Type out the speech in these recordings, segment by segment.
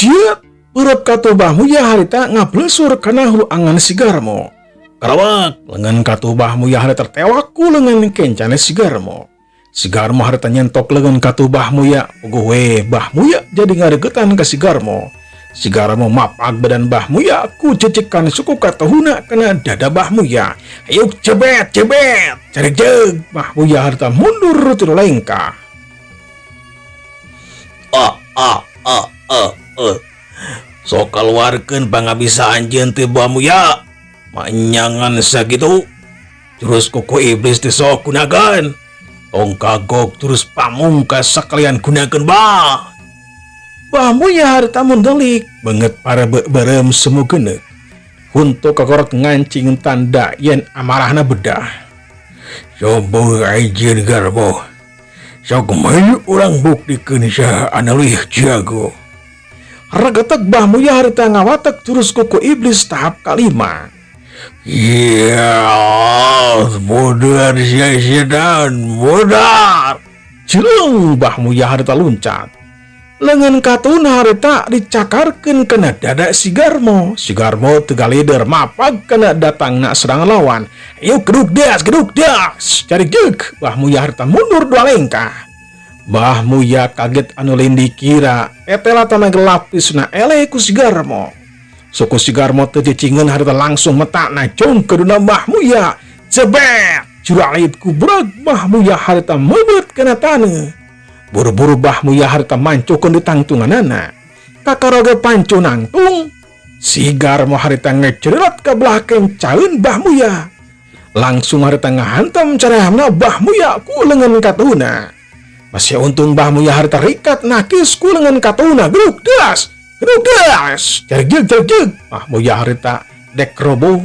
Siet, peureup katuhu Bah Muya harita ngablesur kana hulu angan si Garmo. Karawak, lengan katuhu Bah Muya harita tertewak ku lengan kencana si Garmo. Si Garmo harita nyentok lengan katuhu Bah Muya, puguh we Bah Muya jadi ngaregetan ka si Garmo. Si Garmo mapag badan Bah Muya ku cecekan suku katuhuna kana dada Bah Muya. Hayuk cebet cebet, caregjeg Bah Muya harita mundur 3 lengkah. Ah ah ah ah ah. Sok kaluarkeun pangabisa anjeun teh Bah Muya. Manyangan sakitu. Terus kuku iblis teh sok gunakeun. Tong kagok terus pamungkas sakalian gunakeun bah. Bah Muya harita mundelik banget para berem semu genek. Huntu kakorot ngancing tanda yen amarahna bedah. Sombong anjeun Garmo. Sok maju urang buktikeun saha anu leuwih jago. Regetek Bah Muya harita ngawatek jurus kuku iblis tahap kalima. Iya, modar sia-siaan, modar. Jeleng Bah Muya harita luncat. Lengan katuna harita dicakarkeun kana dada si Garmo. Si Garmo teu galider mapag kana datangna serangan lawan. Yuk geduk das, geduk das. Cari jeuk, Bah Muya harita mundur 2 lengkah. Bah Muya kaget anu lain dikira. Etela tanah gelap pisna eleh ku si Garmo. Suku si Garmo teu cicingeun harita langsung metakna jong keduna Bah Muya. Jebet, juralit ku breg Bah Muya harita meubet kana taneuh. Buru-buru Bah Muya harita mancukeun di tangtunganana. Kakaroge pancu nangtung. Si Garmo harita ngecerelat ka belah kencaeun Bah Muya. Langsung harita ngahantam carehamna Bah Muya ku leungeun katuhuna. Masih untung Bah Muya harita rikat nakis ku leungeun katuhuna. Geruk das, geruk das. Jarjeg jarjeg. Bah Muya harita dek roboh.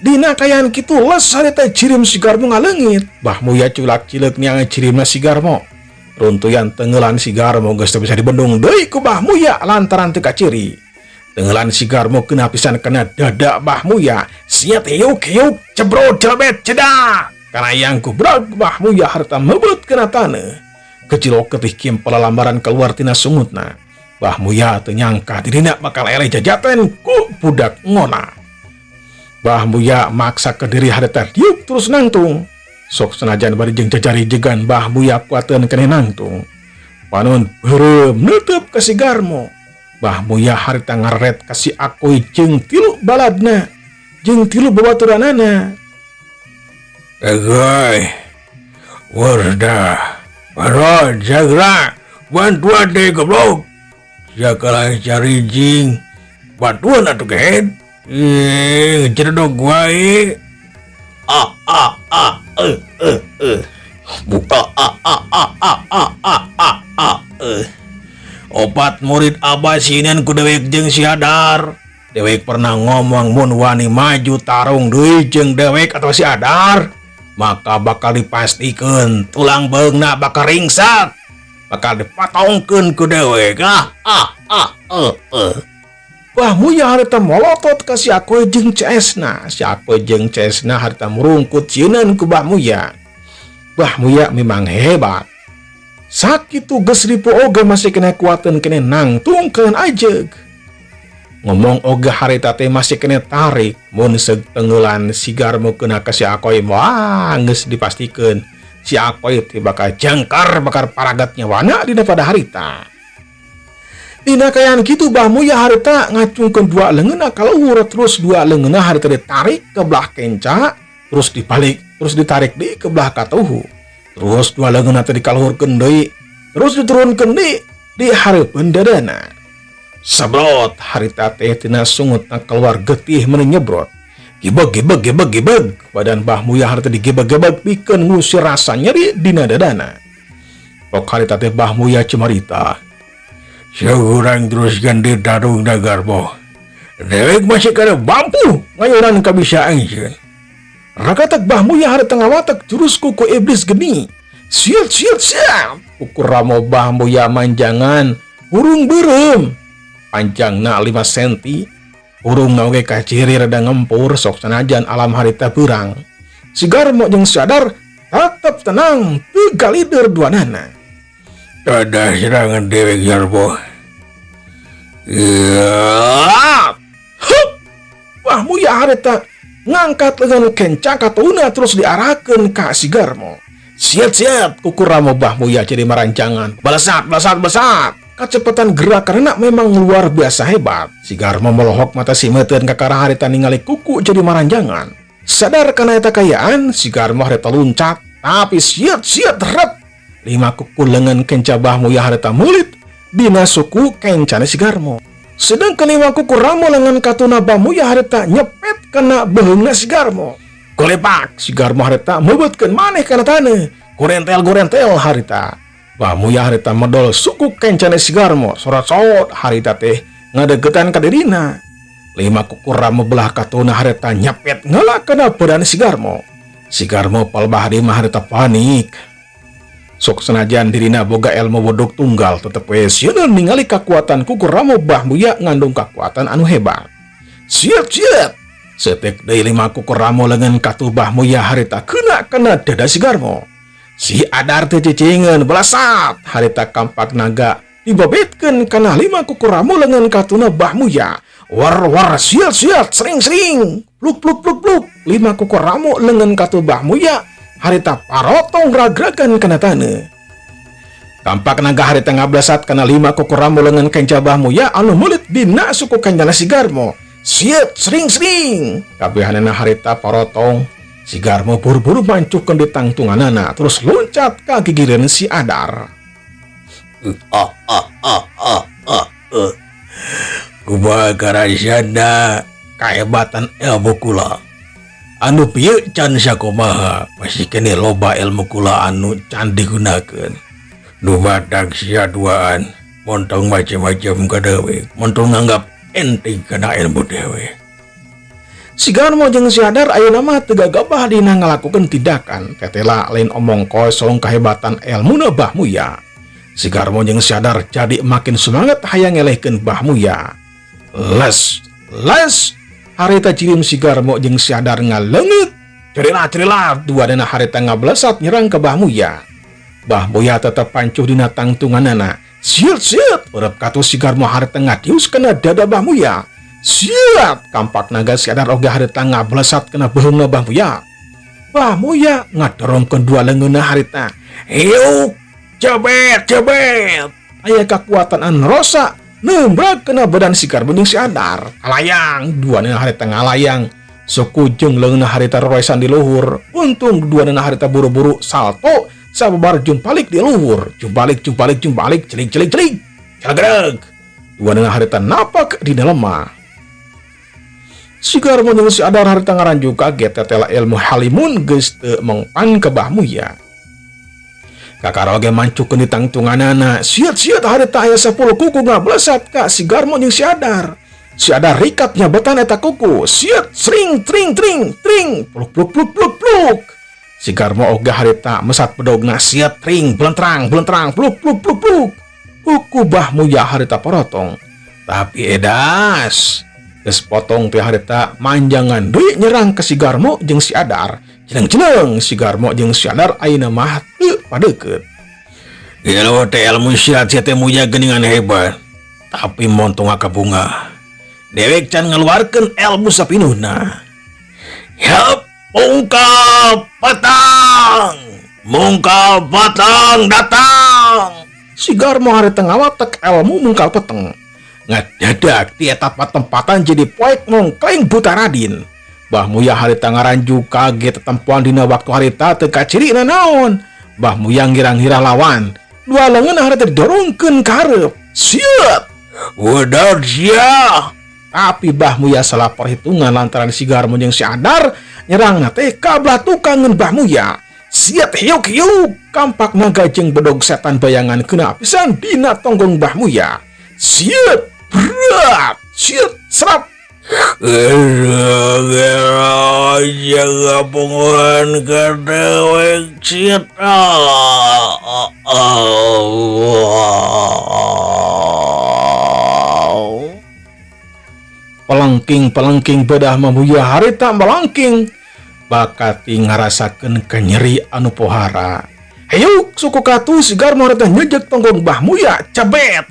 Dina kayan kitu les harita jirim si Garmo ngaleungit. Bah Muya culak cileuk niang jirimna si Garmo. Runtuyan tenggelan si Garmo geus teu bisa dibendung deui ku Bah Muya lantaran teu kaciri. Tenggelan si Garmo kena pisan kena dada Bah Muya. Siat hiuk hiuk cebrot celebet cedak. Karayang ku brag Bah Muya harta mebet kena taneuh. Kecilok ketih kimpel lambaran keluar tina sungutna. Bah Muya teu nyangka dirina bakal eleh jajaten ku budak ngona. Bah Muya maksa ke diri harta diuk terus nangtung. Sok senajan bari jeung jajari jegan Bah Muya kuateun keneh nangtung. Panon beureum neuteub ka si Garmo. Bah Muya harita ngaret ka si Akoy jeung 3 baladna, jeung 3 babaturanana. Agoy, wardah, baron, jagra, bantuan deh goblok. Jakalah cari jing, bantuan atuh kehed. Cedok wae. Ah, ah, ah, eh, eh, eh. Buka, ah, ah, ah, ah, ah, ah, ah, ah, eh. Opat murid abah sinen ku dewek jeung si Adar. Dewek pernah ngomong mun wani maju tarung deui jeung dewek atau si Adar, maka bakal dipastikeun tulang beungna bakal ringsak, bakal dipatongkeun ku dewek. Ah, ah, ah, eh, eh. Bah Muya harita molotot ka si Akoy jeung CS-na. Si Akoy jeung CS-na harita murungkut cieuneun ku Bah Muya. Bah Muya memang hebat. Sakitu geus ripu oge masih kena kuateun kene nangtung keun ajeug. Ngomong oge harita teh masih kena tarik mun seug tenggelan si Garmo kena ka si Akoy, wah geus dipastikeun si Akoy teh bakal jangkar bakal paragat nyawana dina pada harita. Dina kayan kitu Bah Muya harita ngacungkeun 2 leungeunna ka luhur, terus 2 leungeunna harita ditarik ke belah kenca, terus dibalik, terus ditarik deui ke belah katuhu. Terus 2 leungeunna teh dikaluhurkeun deui, terus diturunkeun deui di hareupeun dadana. Sabrot harita teh tina sungutna keluar getih meuni nyebrot. Gibeg gibeg gibeg gibeg, badan Bah Muya harita digebeg-gebeg pikeun ngusir rasa nyeri dina dadana. Pok harita teh Bah Muya cumarita. Seorang terus ganti tarung da Garmo. Dewek masih kada mampu ngayuran kabisa anjeun. Rakatak Bah Muya harita ngawatek jurus kuku iblis geni. Siap siap siap. Ukur ramo Bah Muya manjangan hurung beureum. Panjangna 5 senti. Hurung na oge kaciri rada ngempur sok sanajan alam harita beurang. Si Garmo jeung si Adar tetep tenang teu galider duanana. Ada serangan dewek Garmo. Ya. Hup! Bah Muya harita ngangkat lengan kenca katuna terus diarahkan ka si Garmo. Siap-siap kuku ramo Bah Muya jadi marancangan. Balesat, balesat, balesat. Kecepatan gerakan memang luar biasa hebat. Si Garmo melohok mata simeuten kakara harita ningali kuku jadi maranjangan. Sadar kana eta kayaan, si Garmo harita luncat, tapi siap-siap ret. Lima kuku lengan kenca Bah Muya harita mulit dina suku kencana si Garmo. Sedangkan lima kuku ramo lengan katuna Bah Muya harita nyepet kana beheungna si Garmo. Golepak si Garmo harita meubetkeun maneh kana taneuh. Gorentel gorentel harita. Bah Muya harita medol suku kencana si Garmo. Sorot-sorot harita teh ngadeukeutan ka dirina. Lima kuku ramo belah katuna harita nyepet ngeula kana badan si Garmo. Si Garmo palbah di mah harita panik. Sok senajan dirina boga ilmu bodok tunggal tetep we sieun ningali kakuatan kuku ramo Bah Muya ngandung kakuatan anu hebat. Siap siap. Setek deui lima kuku ramo lengan katuh Bah Muya harita kena kana dada si Garmo. Si Adar teh cicingeun belasat harita kampak naga dibabetkeun kana lima kuku ramo lengan katuna Bah Muya. War war siat siat sering sering pluk pluk pluk pluk lima kuku ramo lengan katuh Bah Muya harita parotong ragragan kana taneuh. Kampak naga harita ngablasat kana lima kuku ramo lengan kenca Bah Muya anu mulit dina suku kencana si Garmo. Siat sering sering kabehanana harita parotong. Si Garmo buru-buru mancukeun di tangtunganana terus loncat ka gigireun si Adar. Ah ah ah ah ah. Kumaha karasana kahebatan ilmu kula. Anu pieu can sakumaha masih keneh loba ilmu kula anu can digunakeun. Nu badag sia duaan montong macem-macem ka dewek, montong nganggap enteng kana ilmu dewek. Si Garmo jeung si Adar ayeuna mah teu gagabah dina ngalakukeun tindakan tetela lain omong kosong kahebatan elmuna Bah Muya. Si Garmo jeung si Adar jadi makin semangat hayang ngelehkeun Bah Muya. Les, les, harita jirim si Garmo jeung si Adar ngaleungit. Cerilat, cerilat, dua dana harita ngablesat nyerang ke Bah Muya. Bah Muya tetep pancuh dina tangtunganana. Siut, siut, urep katuh si Garmo harita ngadius kana dada Bah Muya. Siap, kampak naga si Adar oge harita ngablesat kana beuheungna Bah Muya. Bah Muya ngadorongkeun dua leungeunna harita. Hiuk, cebet, cebet. Aya kakuatan anu rosa nembrak kena badan si Garmo jeung si Adar. Kalayang, dua nana harita ngalayang. Suku jeung leungeunna harita roesan di luhur. Untung dua nana harita buru-buru salto sababar jumpalik di luhur. Jumpalik, jumpalik, jumpalik, celik, celik, celik. Celegreg. Dua nana harita napak di lemah. Si Garmo jeung si Adar harita ngaranju kaget tetela ilmu halimun geus teu mengpan ke Bah Muya. Kakara oge mancukeun di tangtunganana. Siat-siat harita aya 10 kuku ngablesat ka si Garmo jeung si Adar. Si Adar rikat nyabetan eta kuku. Siat sring tring tring tring pluk pluk pluk pluk pluk. Si Garmo oge harita mesat bedogna siat tring belentrang belentrang pluk pluk pluk pluk. Kuku Bah Muya harita porotong. Tapi edas geus potong teh harita manjangan deui nyerang ke si Garmo jeung si Adar. Jeneng-jeneng si Garmo jeung si Adar ayeuna mah teu padeukeut. Gelo teh ilmu silat sia teh Muya geuningan hebat. Tapi montong kabunga. Dewek can ngaluarkeun ilmu sapinuhna. Yap, mungkal patang. Mungkal patang datang. Si Garmo harita ngawatek ilmu mungkal peteng. Ngadadak ti eta patempatan jadi poek mongkleng buta Radin. Bah Muya harita ngaranju kaget tetempuan dina waktu harita teu kaciri nanaon. Bah Muya ngirang-ngira lawan. Dua leungeun harita didorongkeun ka hareup. Siap. Wedar sia. Tapi Bah Muya salah perhitungan lantaran si Garmo jeung si Adar nyerangna teh ka belah tukangeun Bah Muya. Siap hiuk hiuk kampak naga jeung bedog setan bayangan kena pisan dina tonggong Bah Muya. Siap berat siap serap. Jaga punguhan kedewek siap. Pelengking-pelengking bedah Mamuya harita melengking bakati ngarasakeun kenyeri anu pohara. Hayuk suku katu si Garmo harita nyejek tonggong Bah Muya cabet.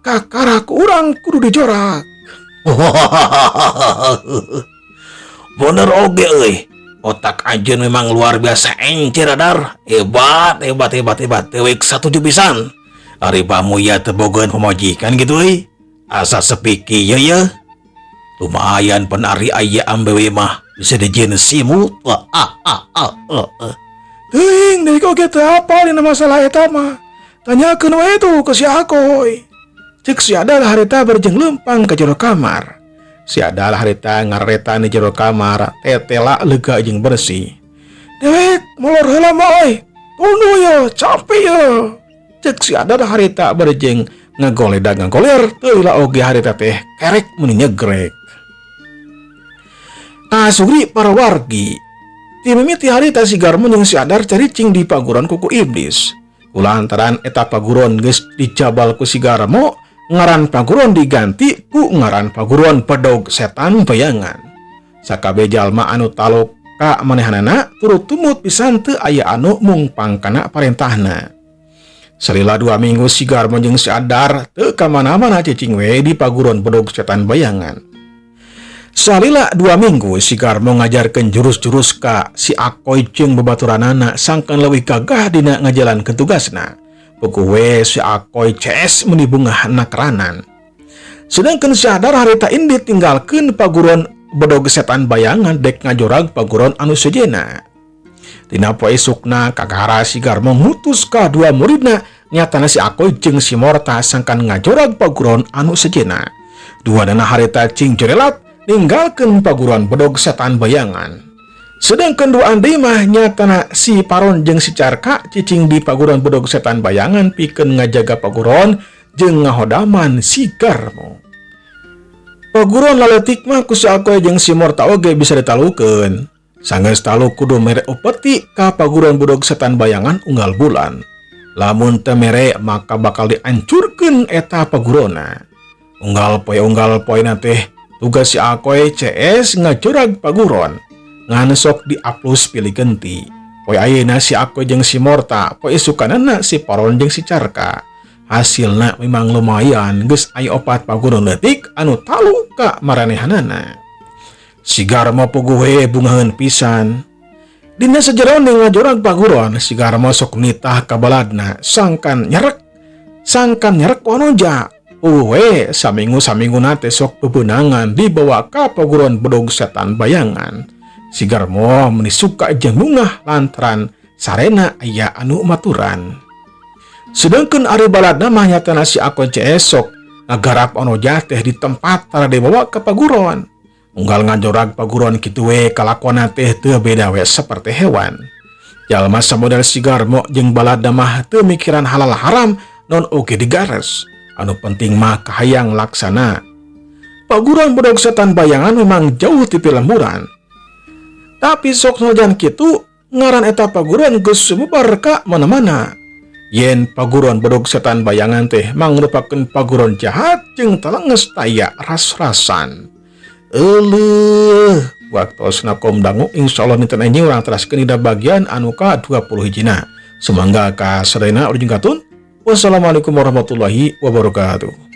Kakara ku urang kudu dijorak. Bener oge euy. Otak anjeun memang luar biasa encer Adar. Hebat, hebat, hebat, hebat. Dewek satuju pisan. Ari Pamuya teu bogaeun pamajikan gitu euy. Asa sepi kieu ye. Lumayan pan ari aya ambewe mah bisa dijieun simut. Ah, ah, ah, ah, ah. Teuing deui oge teu apal dina masalah eta mah. Tanyakeun we tuh ke si Akoy. Cek si Adar harita berjeng lempang ke jero kamar. Si Adar harita ngaretan di jero kamar, tetela lega jeung bersih. Dewek molor heula mah euy. Tunduh ye, capek ye. Cek si Adar harita berjeng ngagoledag ngagoler teu lila oge harita teh kerek meuni nyegrek. Kasugri para wargi. Ti mimiti harita si Garmo jeung si Adar caricing di paguron kuku iblis. Kulantaran eta paguron geus dijabal ku si Garmo, ngaran paguron diganti ku ngaran paguron Bedog Setan Bayangan. Sakabeh jalma anu taluk ka manehanana turut tumut pisan teu aya anu mungpang kana parentahna. Salila 2 minggu si Garmo jeung si Adar teu ka mana-mana, cicing we di paguron Bedog Setan Bayangan. Salila 2 minggu si Garmo ngajarkeun jurus-jurus ka si Akoy jeung babaturanana sangkan leuwih gagah dina ngajalankeun tugasna. Puguh we si Akoy CS meuni bungah nakeranan. Sedangkan si Adar harita indit tinggalkeun paguron Bedog Setan Bayangan dek ngajorag paguron anu sejenna. Dina poe isukna kakara si Garmo ngutus ka dua muridna, nyatana si Akoy jeung si Morta, sangkan ngajorag paguron anu sejenna. Duanana harita cing jorelat ninggalkeun paguron Bedog Setan Bayangan. Sedangkan dua deui mah nyatana si Paron jeung si Carka cicing di paguron Bedog Setan Bayangan pikeun ngajaga paguron jeung ngahodaman si Garmo. Paguron laletik mah ku si Akoy jeung si Morta oge bisa ditalukeun. Sanggeus taluk kudu mere upeti ka paguron Bedog Setan Bayangan unggal bulan. Lamun teu mere maka bakal diancurkeun eta pagurona. Unggal poe unggal poe teh tugas si Akoy CS ngajorag paguron. Ngan sok diaplus pilih genti. Poe ayeuna si Akoy jeung si Morta, poe isukanana si Paron jeung si Carka. Hasilna memang lumayan, geus aya opat paguron leutik anu taluk ka maranehanana. Si Garmo puguh we bungaheun pisan. Dina sajeroning ngajorag paguron, si Garmo sok nitah ka baladna sangkan nyerek wanoja. Puguh we saminggu-saminggu teh sok bebenangan dibawa ka paguron Bedog Setan Bayangan. Si Garmo meuni suka jeung bungah lantaran sarena aya anu maturan. Sedangkan ari baladna mah nyatana si Akoy CS sok ngagarap onoja teh di tempat tara dibawa ke paguron. Unggal ngajorag paguron kitu we kalakuanna teh teu beda we seperti hewan. Jalma samodel si Garmo jeung baladna mah teu mikiran halal haram non oge digares. Anu penting mah kahayang laksana. Paguron Bedog Setan Bayangan memang jauh ti lemburan. Tapi sok najan kitu ngaran eta paguron geus sumebar ka mana-mana. Yen paguron Bedog Setan Bayangan teh mangrupakeun paguron jahat jeung talenges taya ras-rasan. Euleuh, waktosna kom dangu, insyaallah dinten enjing urang teraskeun dina bagian anu ka 20 hijina. Sumangga ka sadayana urang katun. Wassalamualaikum warahmatullahi wabarakatuh.